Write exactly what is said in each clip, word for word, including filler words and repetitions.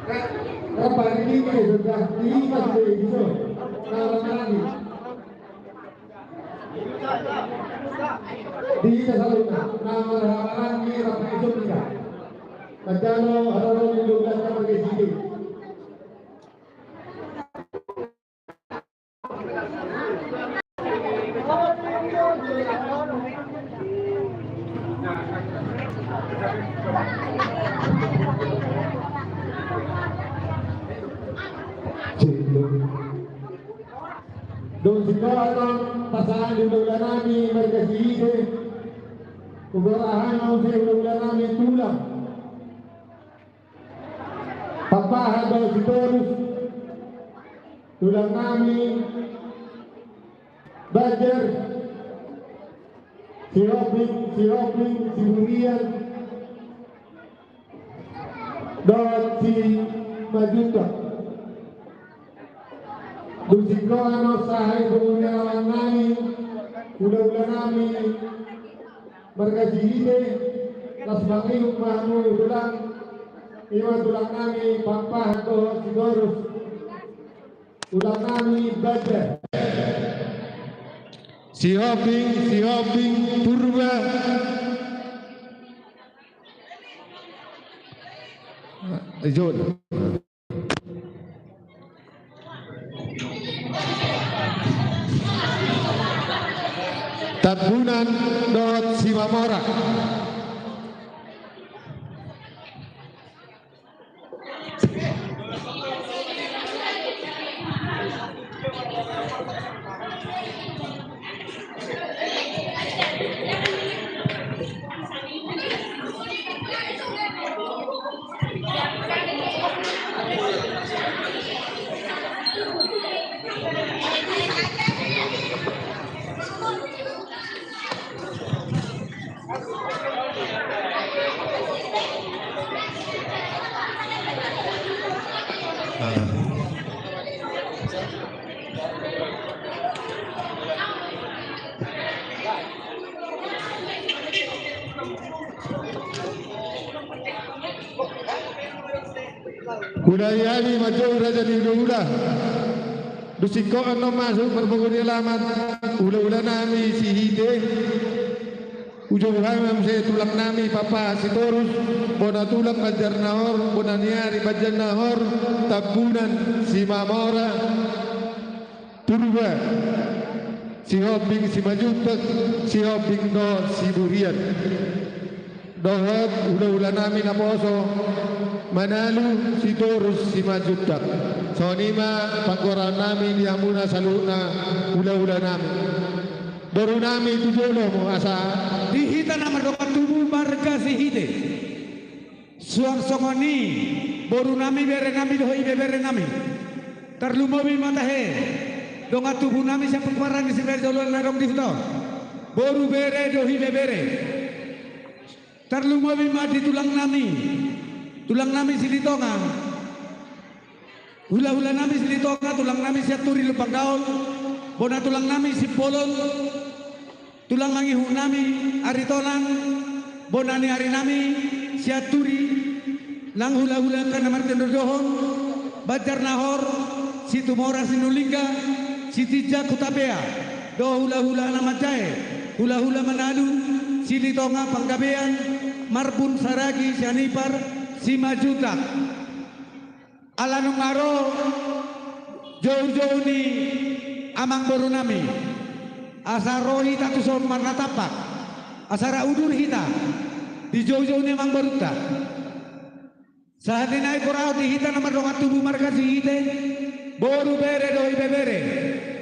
Rap ma di tingki sudah di pas di iso. Nah, rap ma di. Di tingki saluhutna. Nah, rap ma di, rap ma di iso kita. Manjalo haroro ni dua belas kamar ke sini. Dung singkola on pasahat ni hulahula nami marga Sihite. Ubar aha na use hulahula nami tulang. Pampahan do Sitorus, tulang nami Banjar, Sihombing, Sihombing, Siburian, dohot Simanjuntak. Dung singkola on sahat tu hulahula nami, hulahula nami marga Sihite, las mangihut ma hamu tulang, ima tulang nami Pampahan dohot Sitorus, tulang nami Banjar. Sihombing, Sihombing, Purba. Ijon. Tambunan dohot Simamora. Hulahula nami manjou raja ni hulahula. Dung singkola on masuk marboru ni alaman hulahula nami Sihite. Hujou hami ma muse tulang nami Pampahan Sitorus, bona tulang Banjar Nahor, bona ni ari Banjar Nahor, Tambunan, Simamora, Purba, Sihombing, Simanjuntak, Sihombing dohot Siburian. Dohot hulahula nami naposo, Manalu, Sitorus, Simanjuntak. Songon i ma panggoraon nami di hamuna saluhutna hulahula nami. Boru nami tu jolo hamu asa. Di hita na mardongan tubu marga Sihite. Suang songon i boru nami, bere nami dohot ibebere nami. Tarlumobi ma tahe dongan tubu nami sian pomparan ni si Raja Oloan na adong di huta on. Boru, bere dohot ibebere. Tarlumobi ma di tulang nami, tulang nami Silitonga. Hulahula nami Silitonga, tulang nami Sianturi Lumban Gaol, bona tulang nami Simbolon, tulang mangihut nami Aritonang, bona ni ari nami Sianturi, nang hulahula angka na martinodohon, Banjar Nahor, Situmorang Sinulingga, Sitinjak Hutapea, dohot hulahula na manjae, hulahula Manalu, Silitonga Panggabean, Marbun Saragi Sianipar, Simanjuntak. Ala nunga ro joujou ni amangboru nami, asa ro hita tuson marnatampak, asa rap udur hita di joujou ni amangborunta. Sahat ni na ingkon ro di hita na mardongan tubu marga Sihite, boru, bere dohot ibebere,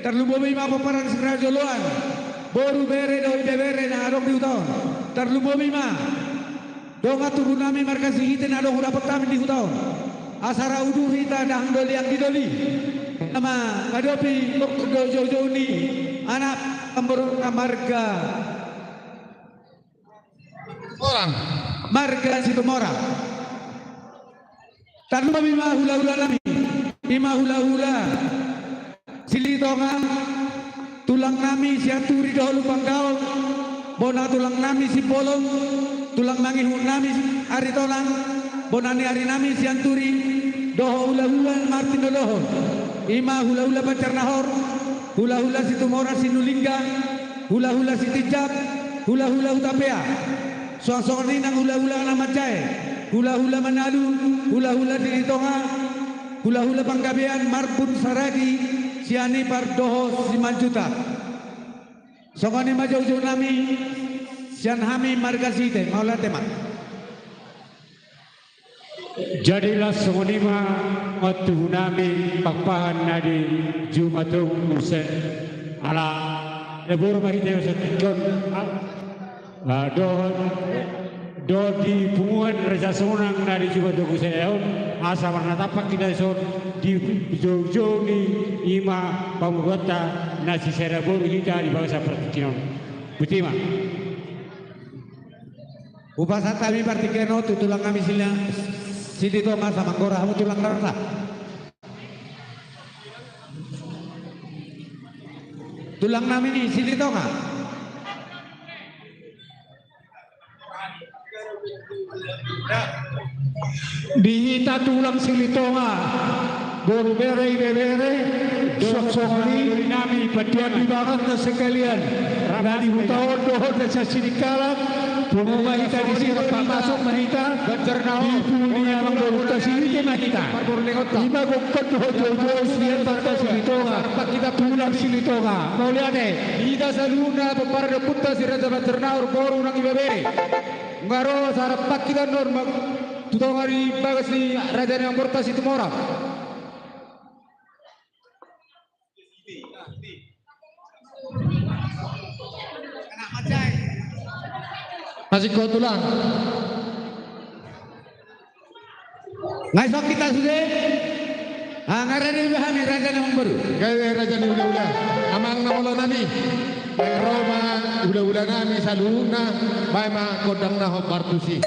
tarlumobi ma pomparan ni si Raja Oloan, boru, bere dohot ibebere na adong di huta on, tarlumobi ma dongan tubu nami marga Sihite na adong hudapot hami di huta on. Asa rap udur hita dahahang doli anggi doli. Nama ngadopi do joujou ni anak amangboru na marga Situmorang. Marga Situmorang. Tarlumobi ma hulahula nami, ima hulahula Silitonga, tulang nami Sianturi dohot Lumban Gaol, bona tulang nami Simbolon, tulang mangihut nami Aritonang, bona ni ari nami Sianturi, dohot hulahula Martin Dodohon, i ma hulahula Banjarnahor, hulahula Situmorang Sinulingga, hulahula Sitinjak, hulahula Hutapea, suang songon i nang hulahula Anak Manjae, hulahula Manado, hulahula Silitonga, hulahula Panggabean, Marbun, Saragi, Sianipar dohot Simanjuntak. Songon i ma joujou nami sian hami marga Sihite, mauliate ma. Jadi laos songon i ma mantubu nami Pakpahan na di Jumatogu muse. Ala, e, boru ma hita, asa tingkon, ah, dohot, dohot di punguan Raja Sonang na di Jumatogu muse on, asa marnatampak hita dison di joujou ni i ma pamoguonta na sisada boru hita di bagasan partingkian on. Botima. Hupasahat hami partingkian on tu tulang nami Sili-, Silitonga, asa manggora hamu tulang na rasa. Tulang nami ni Silitonga. Di hita tulang Silitonga, boru, bere, ibebere, suang songon i nami, tuan di bagasta sekalian, na di huta on dohot na sian Sidikalang, pungu ma hita disi, pamasuk ma hita di pungu ni amangborunta Sihite ma hita. I ma gokhon dohot joujou sian bangsa Silitonga, tulang Silitonga. Mauliate. Hita saluhutna pomparan ni ompunta si Raja Banjarnahor, boru nang ibebere. Nga ro sarampak hita nuaeng ma tu tonga ni bagas ni raja ni amangborunta Situmorang. Masih kau tulang. Nga ison hita sude. Ah, nga rade iba hami raja na mamboru. Gabe raja ni hulahula. Amang na molo nami. Baen ro ma hulahula nami saluhutna. Baen ma gondang na hombar tusi.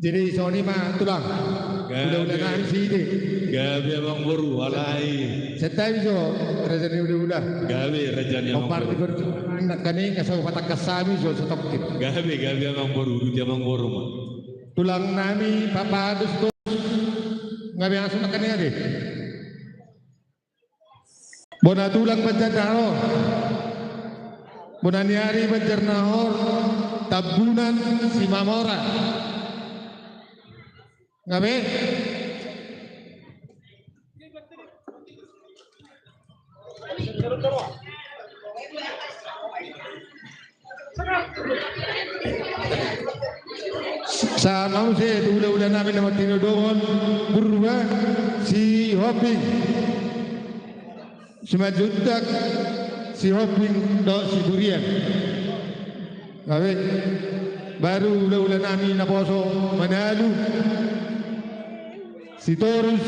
Jadi songon i ma tulang. Gabe. Hulahula nami si Ide. Gabe amangboru, alai. Santabi jo raja ni hulahula. Gabe raja ni amangboru. Parti berjuang nangkaning asa hupatangkas hami jo satongkin. Gabe, gabe amangboru, uduti amangboru ma. Tulang nami Papa Agustus. Gabe langsung nangkaning ate. Bona tulang Banjarnahor. Bona ni ari Banjarnahor, Tambunan Simamora. Gabe. Sahat ma muse tu hulahula nami na martinodohon Purba Sihombing, Simanjuntak, Sihombing dohot Siburian. Gabe. Baru hulahula nami naposo Manalu, Sitorus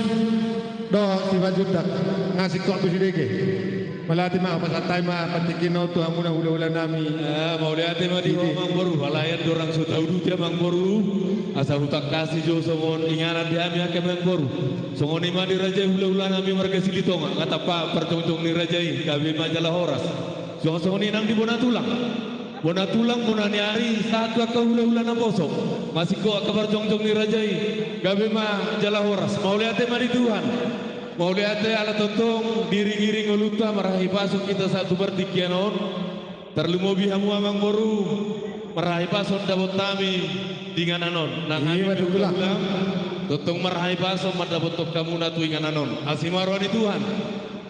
dohot Simanjuntak, nga singkop tu Sidege. Mauliate ma, pasahat hami ma partingkian on tu hamuna hulahula nami. Eh, mauliate ma di ho amangboru, alai andorang so tauduti amangboru, asa hutangkasi jo songon inganan di hami angka amangboru. Songon i ma di raja i hulahula nami marga Silitonga, nga tampak parjongjong ni raja i, gabe ma jala horas. Songon, songon i nang di bona tulang. Bona tulang, bona ni ari, sahat tu angka hulahula naposo. Masingkop angka parjongjong ni raja i, gabe ma jala horas. Mauliate ma di Tuhan. Mauliate ala tongtong diiring-iring ngolunta marhahipason hita sahat tu partingkian on. Tarlumobi hamu amangboru, marhahipason dapot hami di inganan on. Nang hami ma tulang, tongtong marhahipason mandapothon hamuna tu inganan on. Asi ma roha ni Tuhan.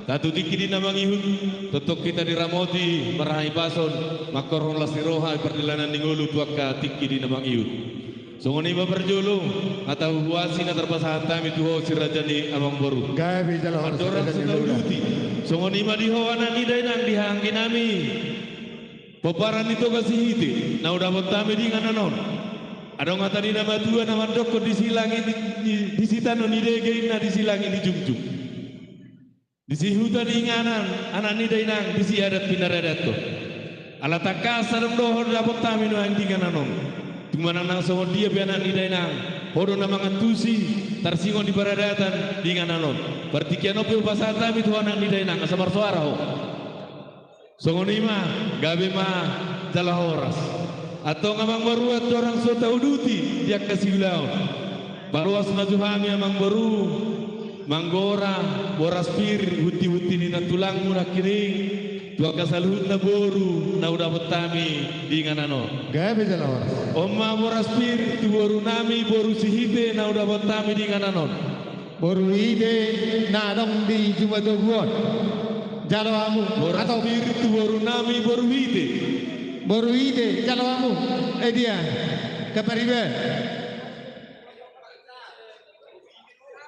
Sahat tu tingki di na mangihut, tongtong hita diramoti marhahipason, manghorhon las ni roha di pardalanan ni ngolu tu angka tingki di na mangihut. Songon i ma parjolo, hata huhuasi na tarpasahat hami tu ho si raja ni amangboru. Gabe jala horas. Andorang so tauduti, songon i ma di ho anak ni dainang, di haha anggi nami, pomparan ni Toga Sihite, na hudapot hami di inganan on. Adong hata ni na matua na mandokkon, di silangi ni, di, di sitano ni dege inna, di silangi ni jungjung. Disi huta ni inganan, anak ni dainang, disi adat pinaradathon. Ala tangkas adong do ho dapot hami nuaeng di inganan on. Tung manang nang songon dia pe anak ni dainang, ho do na mangantusi, tarsingot di paradatan di inganan on. Partingkian on pe hupasahat hami tu ho anak ni dainang, asa marsoara ho. Songon i ma, gabe ma jala horas. Antong amang boru, andorang so tauduti di angka siulaon, paloas ma tu hami amang boru, manggora boras pir, huntihunti ni nantulangmu nangkining, tu angka saluhutna boru na hudapot hami di inganan on. Gabe jala horas. On ma boras pir tu boru nami, boru Sihite na hudapot hami di inganan on. Boru Hite na adong di Jumatogu on. Jalo hamu. Boras pir tu boru nami, boru Hite. Boru Hite, jalo hamu. Eh, dia. Kapariban.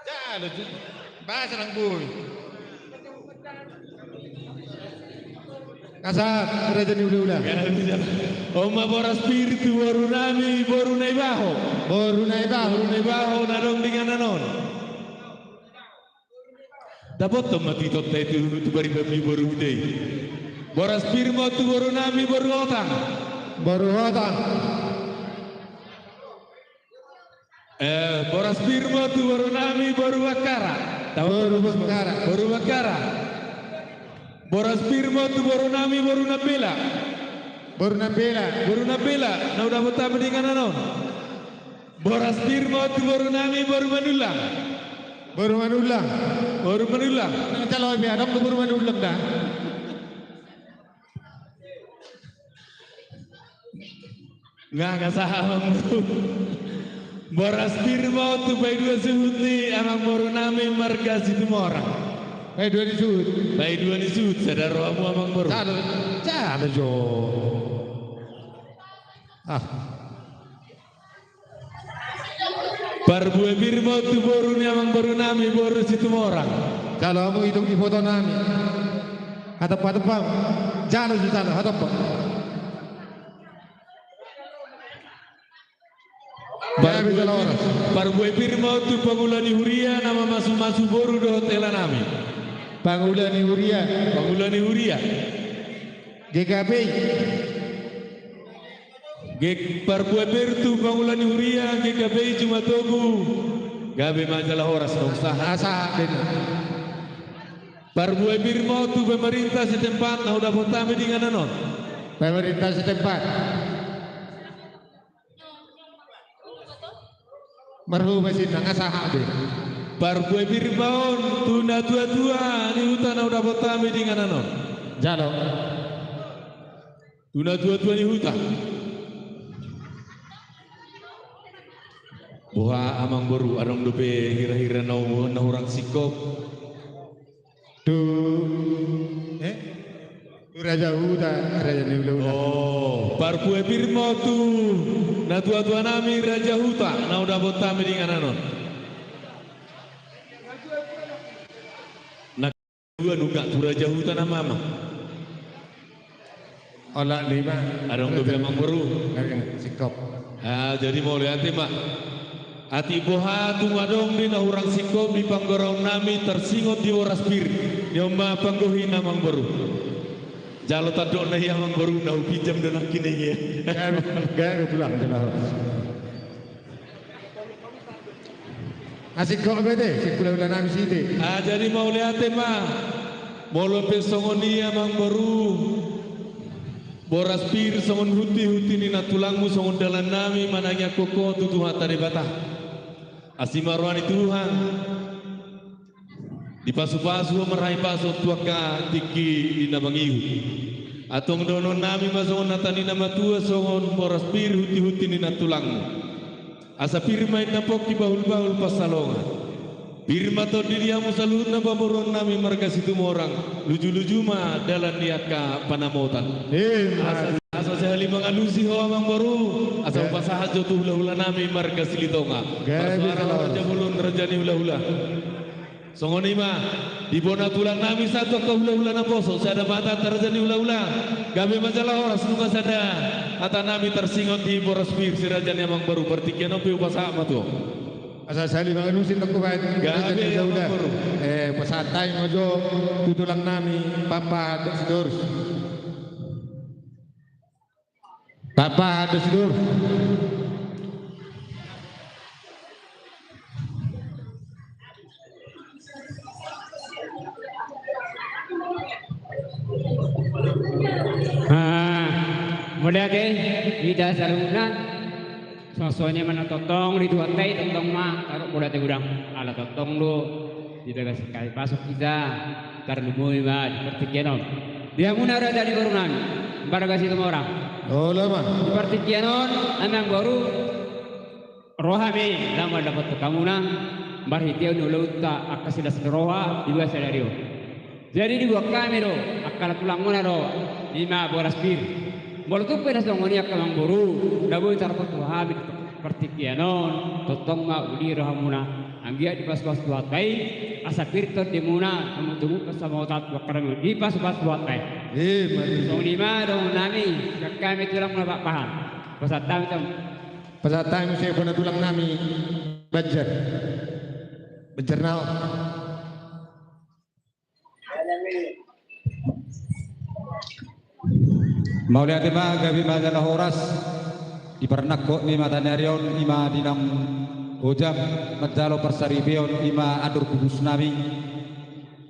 Jalo, ju-, bahasa nang boi. Asa raja ni hulahula. On ma boras pir tu boru nami, boru Naibaho. Boru Naibaho. Boru Naibaho na adong di inganan on. Dapothon ma tu itoanta i tu, tu paribanmi boru Hite i. Boras pir ma on tu boru nami, boru Otang. Boru Otang. Eh, boras pir ma on tu boru nami, boru Bakkara. Boru Bakkara. Boru Bakkara. Boras pir ma on tu boru nami, boru Nambela. Boru Nambela. Boru Nambela na hudapot hami di inganan on. Boras pir ma on tu boru nami, boru Manullang. Boru Manullang. Boru Manullang. Nang calon pe adong do boru Manullang da. Nga, nga saha amang boru. Boras pir ma on tu paidua suhut ni amang boru nami marga Situmorang. Paidua ni suhut. Paidua ni suhut, sada rohamu amang boru. Jalo, jalo jo. Ah. Parbue pir ma on tu boru ni amang boru nami, boru Situmorang. Jalo hamu itung iboto nami. Hatop, hatop hamu. Jalo jo, jalo, hatop. Parbue pir, parbue pir ma on tu pangula ni huria na mamasumasu boru dohot hela nami. Pangula ni huria. Pangula ni huria. G K P I. G-, parbue pir tu pangula ni huria G K P I Jumatogu. Gabe ma jala horas, nunga sahat. Sahat, beta. Parbue pir ma on tu pemerintah setempat na hudapot hami di inganan on. Pemerintah setempat. Marhobas i, nunga sahat be. Parbue pir ma on tu natuatua ni huta na hudapot hami di inganan on. Jalo. Tu natuatua ni huta. Boha amang boru, adong dope hirahira na umur na hurang singkop? Tu, eh? Tu raja huta, raja ni hulahula. Oh, parbue pir ma on tu natuatua nami raja huta na hudapot hami di inganan on. Na dua nunga tu raja huta nama ma. Olat lima. Adong dope amang boru? Singkop. Ah, jadi mauliate ma. Atik boha tung adong di na hurang singkop di panggoraon nami tarsingot di boras pir. Ni on ma panggohi na amang boru. Jalo tandokna i amang boru, na hupinjam do nangkining i. Gabe, gabe tulang, tulang. Asing kok bete, si hulahula nami Sihite. Ah, jadi mauliate ma. Molo pe songon i amang boru, boras pir songon huntihunti ni nantulangmu, songon dalan nami manangiangkon ho tu Tuhanta Debata. Asi ma roha ni Tuhan. Dipasupasu ho marhahipason tu angka tingki di na mangihut. Antong dohonon nami ma songon hata ni na matua, songon boras pir huntihunti ni nantulangmu. Asa pir ma inna pongki, bahulbahul pansalongan. Pir ma tondi di hamu saluhutna pamoruon nami marga Situmorang, lujuluju ma dalan ni angka panamotan. Ima. Asa, asa sahali mangalusi ho amang boru, asa hupasahat jo tu hulahula nami marga Silitonga. Gabe. Marsuara jala horas. Raja bolon, raja ni hulahula. Songon i ma, di bona tulang nami sahat tu angka hulahula naposo, sada ma hata raja ni hulahula. Gabe ma jala horas, nunga sada hata nami tarsingot di boras pir si raja ni amang boru, partingkian on pe hupasahat ma tu ho. Asa sali mangalusi nangku baen. Gabe, Amang Boru. Eh, pasahat hami ma jo tu tulang nami, Papa Dok Sitorus. Papa Dok Sitorus. Ah, mauliate, hita saluhutna. Songon i ma na tongtong di Tuhanta i, tongtong ma, taruhon mauliate godang. Ala tongtong do, di bagasan hami pasuk hita, tarlumobi ma di partingkian on. Di hamuna raja ni boru nami, Marga Situmorang. Olo ma. Di partingkian on, Amang Boru, ro hami, laho mandapothon hamuna, marhitehon ulaonta angka silas ni roha, di bagasan ari on. Jadi diboan hami do, angka na tulangmuna do, i ma boras pir. Molo tung pe na songon i angka Amang Boru, na boi tardapothon hami di partingkian on, tongtong ma uli rohamuna, anggiat dipasupasu Tuhanta i, asa pir tondimuna, namun tumundalhon samotan tu angka na dipasupasu Tuhanta i. Eh, mari. Songon i ma dohonon nami, sian hami tulangmuna Pakpahan. Pasahat hami tu. Pasahat hami muse bona tulang nami, Banjar. Banjar nao. Mauliate ma, gabe ma jala horas. Di parnangkok ni mata ni ari on, i ma di na ojak manjalo parsaripeon, i ma andor pupus nami.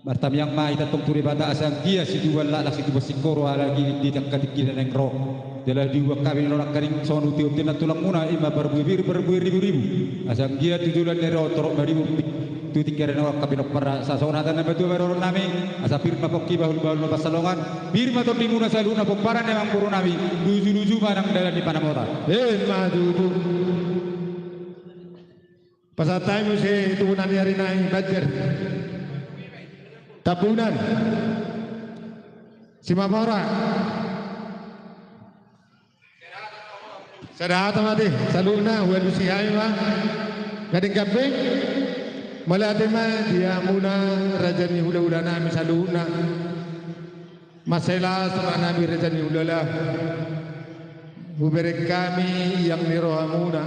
Martangiang ma hita tong tu Debata asa anggiat situan laklak situan singkoru, apalagi di angka tingki na naeng ro. Jala diboan hami do nangkaning songon uti-uti na tulangmuna, i ma parbue pir, parbue ribu-ribu. Asa anggiat tu joloan ni ari on torop maribur tu tingki ari na ro angka pinompar, asa songon hata ni natuatua ma dohonon nami, asa pir ma pongki, bahul-bahul ma pansalongan, pir ma tondimuna saluhutna pomparan ni Amang Boru nami, luju-luju ma nang dalan ni panamota. Eh, maju tu. Pasahat hami muse tu bona ni ari nai, Banjar. Tambunan. Simamora. Sada hata ma ate, saluhutna, hualusi hami ma. Gading gabe. Mauliate ma di hamuna, raja ni hulahula nami saluhutna. Mansai las ma nami raja ni hulahula. Hubereng hami iang ni rohamuna.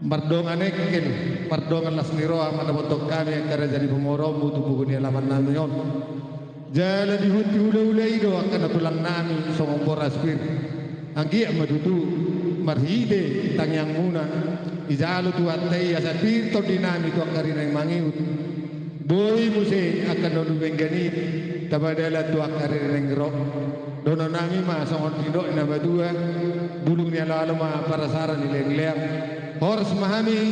Mardongan engkel, mardongan las ni roha mandapothon hami angka raja ni pamoruonmu tu pogu ni alaman nami on. Jala di huhut ni hulahula i do angka na tulang nami songon boras pir. Anggiat ma tutu marhite tangiangmuna dijalo Tuhanta i asa pir tondi nami tu angka ari na naeng mangihut. Boi muse angka na umdenggan i taba dalan tu angka ari na naeng ro. Dohonon nami ma songon nidok ni na matua, bulung ni aloalo ma parasaran ni leangleang. Horas ma hami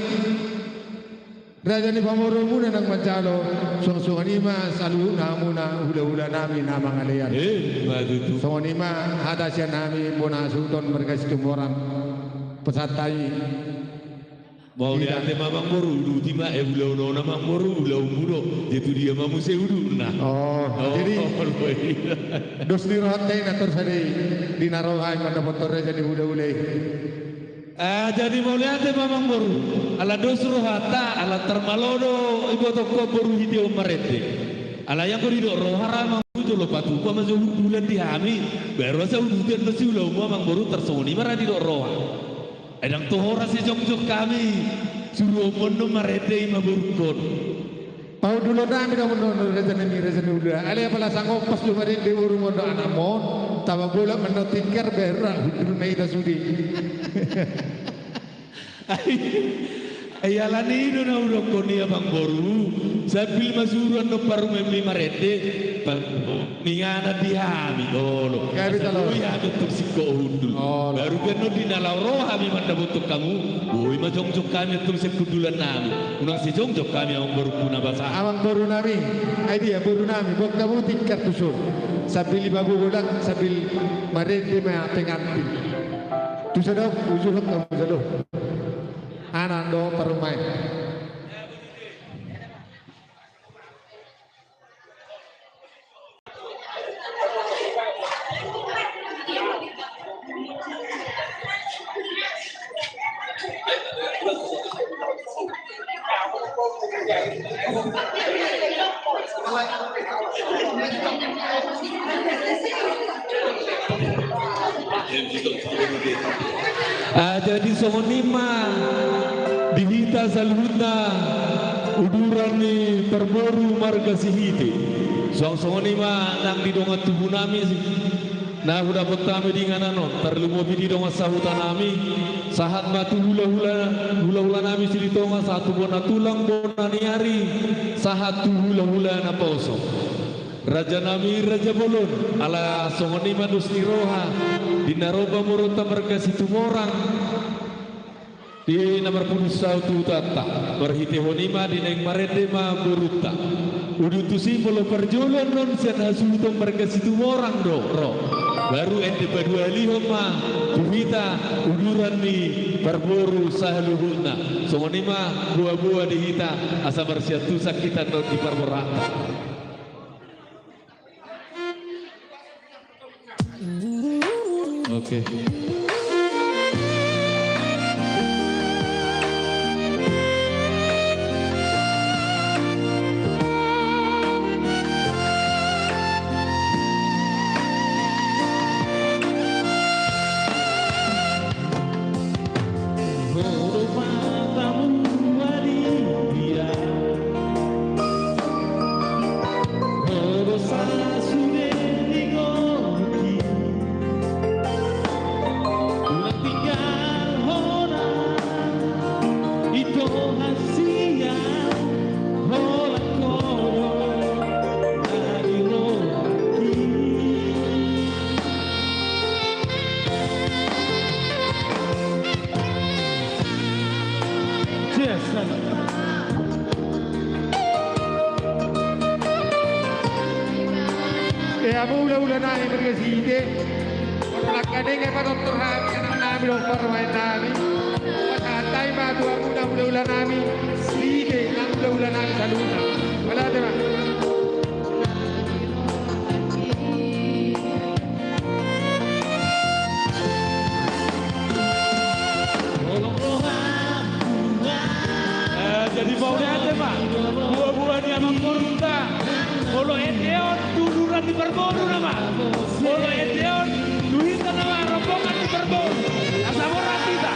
raja ni pamoruonmuna naeng manjalo, songon i ma saluhutna hamuna hulahula nami na mangalean. Eh, ima tutu. Songon i ma hata sian hami bona hasuhuton marga Situmorang. Pasahat hami. Mauliate ma Amang Boru, uduti ma, eh, ulaon on Amang Boru, ulaonmu do, jadi tu dia ma muse udutna. Oh, jadi dos ni rohanta i na torus adi di na ro hami mandapothon raja ni hulahula i. Ah, jadi mauliate ma Amang Boru, ala dos rohanta, ala tarmalo do ibotohon boru hita on marende. Ala ianggo didok roha ra Amang Boru jolo patupa ma jo hundulan di hami, baru asa udutian do si ulaonmu Amang Boru, tarsongon i ma ra didok roha. Ai ndang tohora sai jongjong hami, suruonmon do marende i ma borungkon. Pahundulan nami do amang, raja nami, raja ni hulahula. Alai apala sangompas do marende borungkon dohot anakmon, taba bolak ma na tingkar baru ra hundul ma hita sude. Ai, ai alani i do na hudokkon i Amang Boru, sambil ma suruan do parumaenmi marende, pa-, Inganan di hami, olo. Asa boi hami tong singkop hundul. Olo. Baru pe annon di na laho ro hami mandapothon hamu, boi ma jongjong hami tong sian hundulan nami. Unang sai jongjong hami Amang Boru na basa. Amang Boru nami, ai dia Boru nami, boan hamu tingkar tuson. Sambil iba gogolan, sambil marende ma pengantin. Tuson do, ujuhon hamu tuson do. Anak dohot parumaen. Ah, jadi songon i ma. Di hita saluhutna uduran ni parboru marga Sihite. Suang songon i ma nang di dongan tubu nami na hudapot hami di inganan on, tarlumobi di dongan sahuta nami, sahat ma tu hulahula, hulahula nami Silitonga, sahat tu bona tulang, bona ni ari, sahat tu hulahula na poso. Raja nami, raja bolon, ala songon i ma dos ni roha di na ro pamoruonta marga Situmorang. Di na marpudun saut tu hutanta, marhitehon i ma di naeng marende ma borunta. Udu tusi molo parjolo annon sian hasuhuton marga Situmorang do ro. Baru ende paduahalihon ma tu hita uduran ni parboru saluhutna. Songon i ma boaboa di hita asa marsiantusan hita annon di parboruonta. Oke. Yes. E hamu hulahula nami marga Sihite. Molo nangkaning e patortor hami anak nami dohot parumaen nami, pasahat hami ma tu hamuna hulahula nami Sihite nang hulahula nami saluhutna. Mauliate ma. Eh, jadi mauliate ma buabua ni amangborunta. Molo ende on tu uduran ni parboru nama. Molo ende on tu hita nama rombongan ni parboru. Asa mora hita.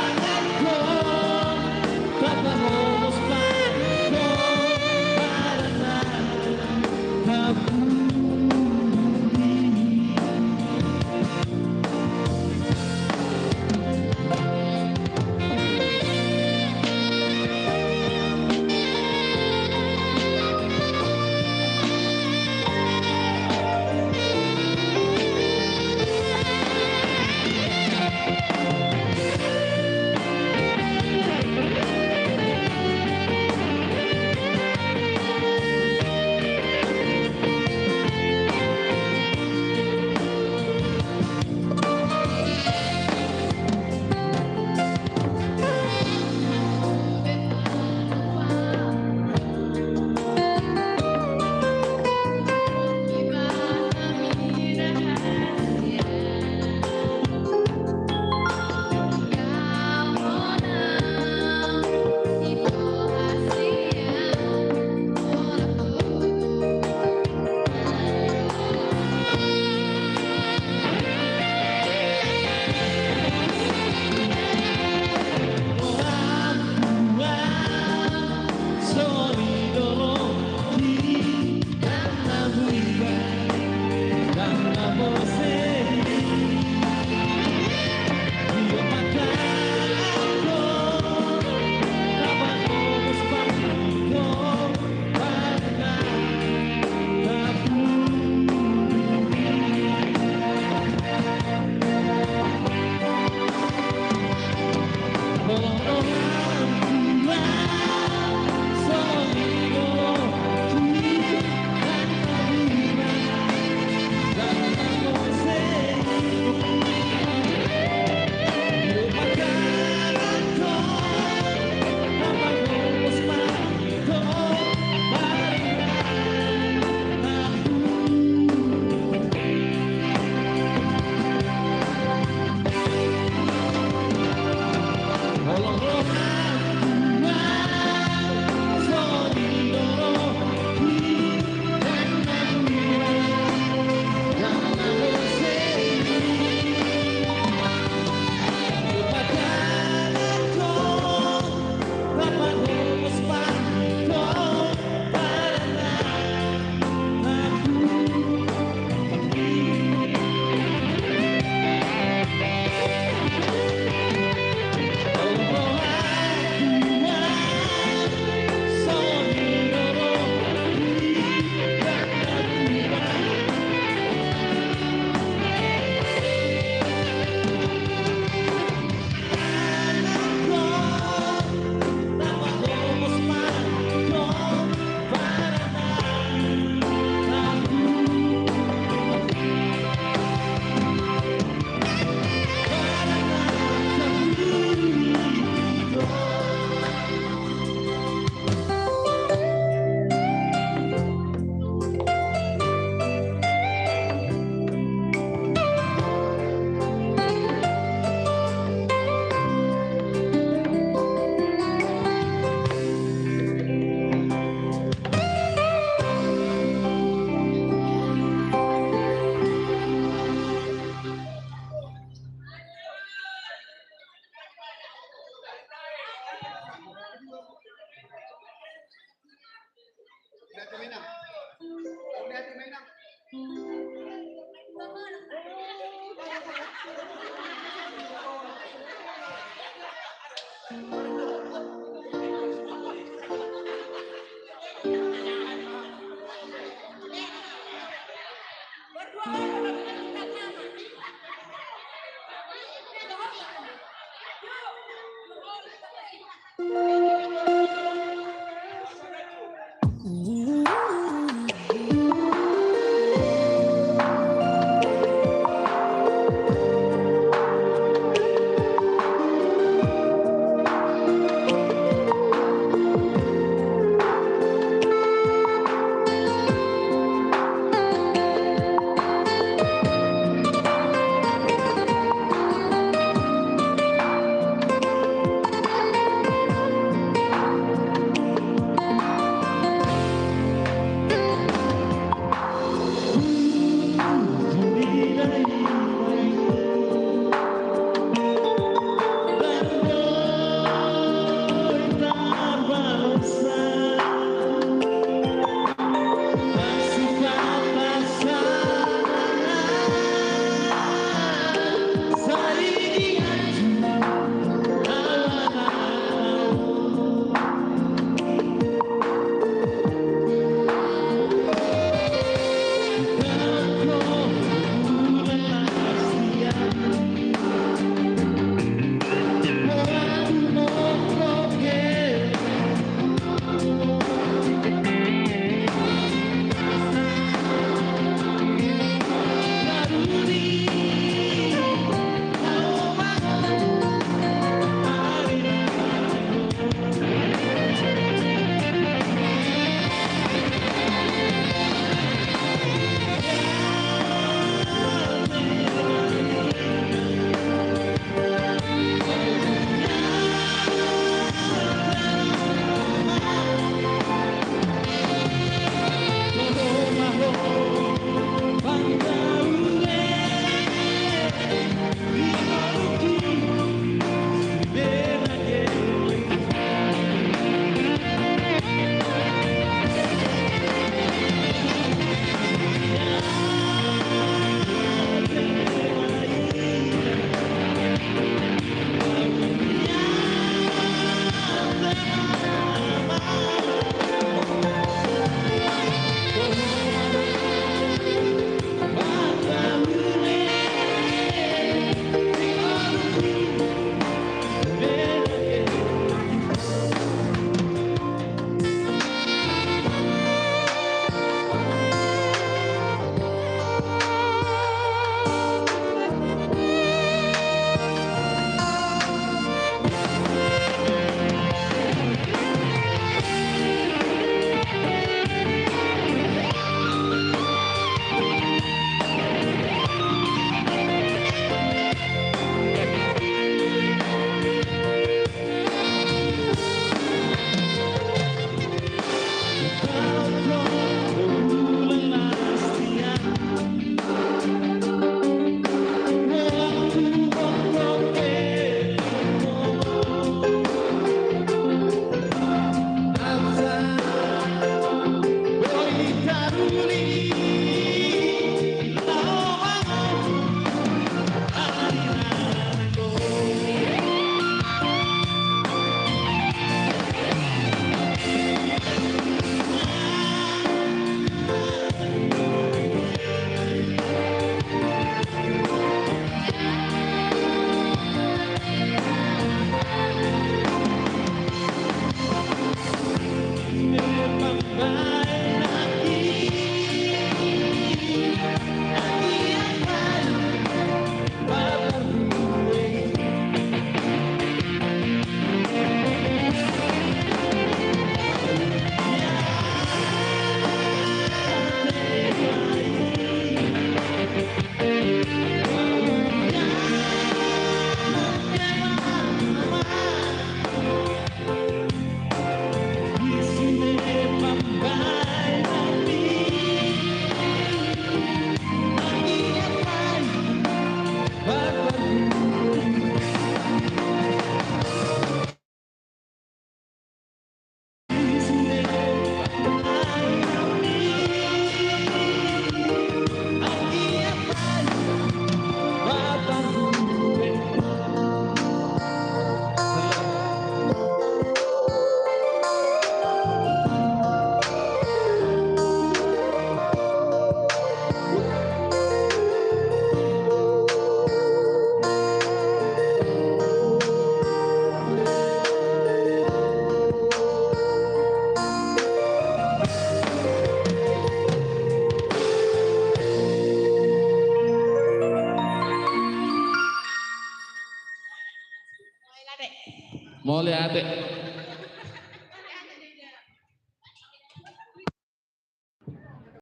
Mauliate.